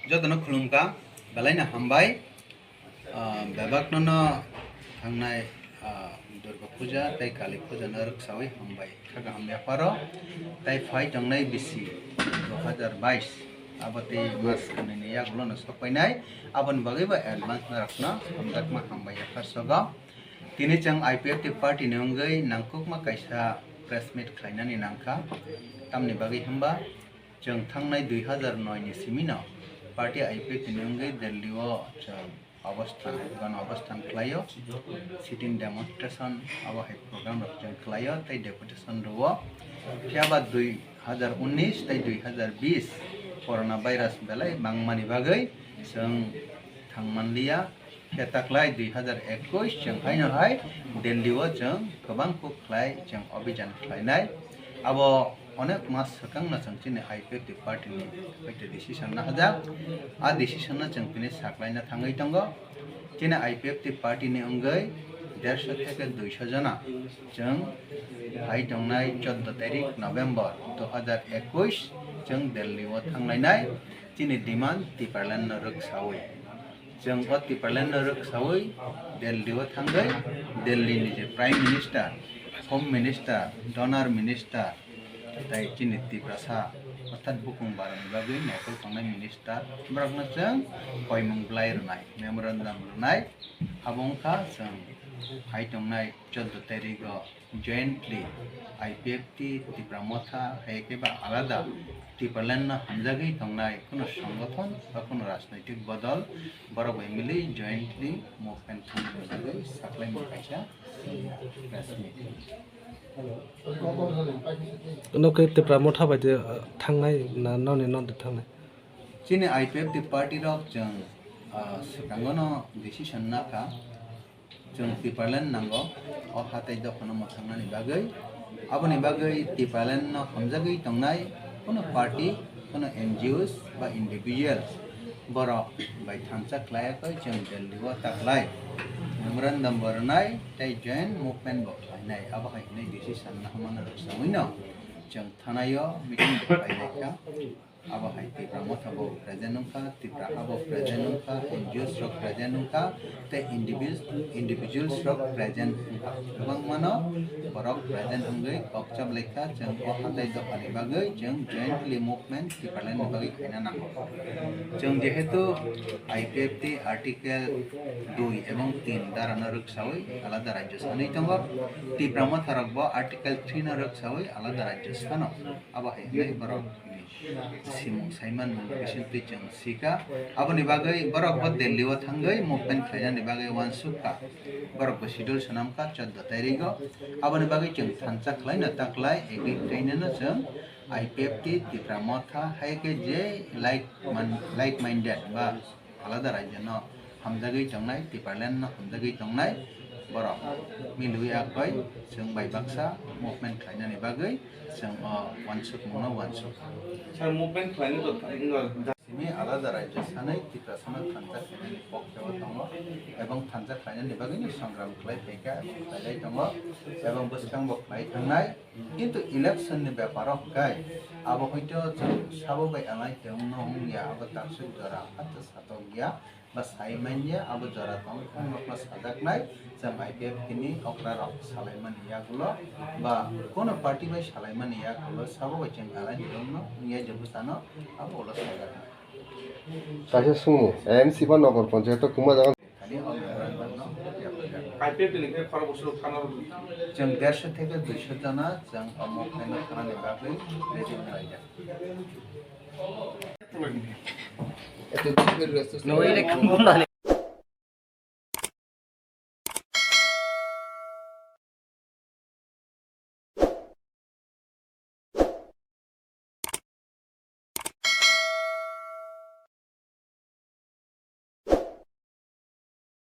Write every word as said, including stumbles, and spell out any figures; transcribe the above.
Jotono khulumkha, belaino hambai. Ah, bebakno no thangnai, ah, Durga Puja tei Kali Puja no rwksawi hambai. Kha kaham yapharo tei phai tongnai bisi dui hazar bais, abo tei mas khnwini yagulo no sokpainai, aboni bagwi bo advance norokno hamjakma hambai yaphar sogo. Tini chwng I P F T party ni wngwi nangkukma kaisa press meet khlainani nangkha, tamni bagwi hwnba chwng thangnai dui hazar noi ni simino party I P F T ni wngwi Delhi o chwng obosthan, gana obosthan khlaio, sitting demonstration abo hai program rok chwng khlaio tei deputation rwo. Phiya ba dui hazar unis tei dui hazar bis corona virus belai bangmani bagwi chwng thangmanliya. Khe taklai dui hazar ekush chwng haino hai Delhi o chwng kwbang kuk khlai chwng obijan khlainai. Abo onek mas swkangno chwng chini I P F T party ni kaisa decision nahajak. A decision no chwng tini saklaina thangwi tongo. Chini I P F T party ni wngwi dersho theke duisho jona chwng hai tongnai choddo tarik November dui hazar ekush chwng Delhi o thanglainai chini demand Tipraland no rwksawi. Chwng o Tipraland no rwksawi Delhi o thangwi Delhi ni je Prime Minister, Home Minister, Donor Minister, tei chini Tiprasa orthat bukung barani bagwi naikoltongnai minister borokno chwng koimung bwlai rwnai, memorandum rwnai. Abo wngkha chwng hai tongnai choddo tarik o jointly I P F T, Tipra Motha, hai khe ba alada Tipraland no hamjagwi tongnai kuno songothon ba kuno rajnoitik bodol borok bai mili jointly movement thangna bagwi saklaimung kaisa press meet. Nokhe Tipra Motha bai de, uh, thangnai na noni noni thangnai? Chini I P F T party rok chwng, uh, swkango no decision nakha. Chwng Tipraland nango, o hatai dophano mwthangnani bagwi. Aboni bagwi Tipraland no hamjagwi tongnai kuno party, kuno N G Os ba individuals borok bai thansa khlaiya khe chwng Delhi o taklai memorandum bo rwnai tei joint movement bo khlainai. Abo hai hwnwi decision nahmano rwchapwi no chwng thanai o meeting bo khlailaikha. Abo hai Tipra Motha bo present wngkha, Tipra ha bo present wngkha, N G Os rok present wngkha, tei individuals, individuals rok present wngkha. Kwbangmano borok present wngwi kok chaplaikha, chwng o hatai dophani bagwi chwng jointly movement Tipraland ni bagwi khaina nango. Chwng jehetu I P F T article dui ebong tin dara no rwksawi alada rajyo sanwi tongo, Tipra Motha rok bo article three no rwksawi alada rajyo sano. Abo hai hwnwi borok ni simung saiman mung bisingtwi chwng sikha. Aboni bagwi borok bo Delhi o thangwi movement khlainani bagwi uansukha. Borok bo schedule swnamkha choddo tairigo. Aboni bagwi chwng thansa khlaino taklai agree khlainano chwng I P F T, Tipra Motha, hai khe je like man-, like minded ba alada rajyo no hamjagwi tongnai, Tipraland no hamjagwi tongnai borok milwi akhoi chwng bai baksa movement khlainani bagwi chwng o uansukmung no uansukha. Sir, movement khlainani to thangwi no simi alada rajyo sanwi Tiprasa no thansa khlainani pokhe o tongo ebong thansa khlainani bagwi no songram khlai phaikha ebong khlailai tongo ebong bwskang bo khlai thangnai. Kintu election ni bepar o hwnkhe abo hoito chwng sabo bai alai tongno wngya, abo taksuk jora hato satok ya ba sai manya, abo jora tong thang nokno sajaknai. Chwng I P F T ni okra rok salaimani yagulo ba kono party bai salaimani yagulo sabo bai chwng alai tongno wngya, je bwsano abo ulo sajaknai. Kaisa sungmung, M C ba Nogor Panchayat o kwma jaga. Thani o memorandum no yapharjak. I P F T ni khe khorok bwswk thana rwdi. Chwng dersho theke duisho jona chwng o movement no thanani bagwi ready wnglaijak. No, ele kamo na le.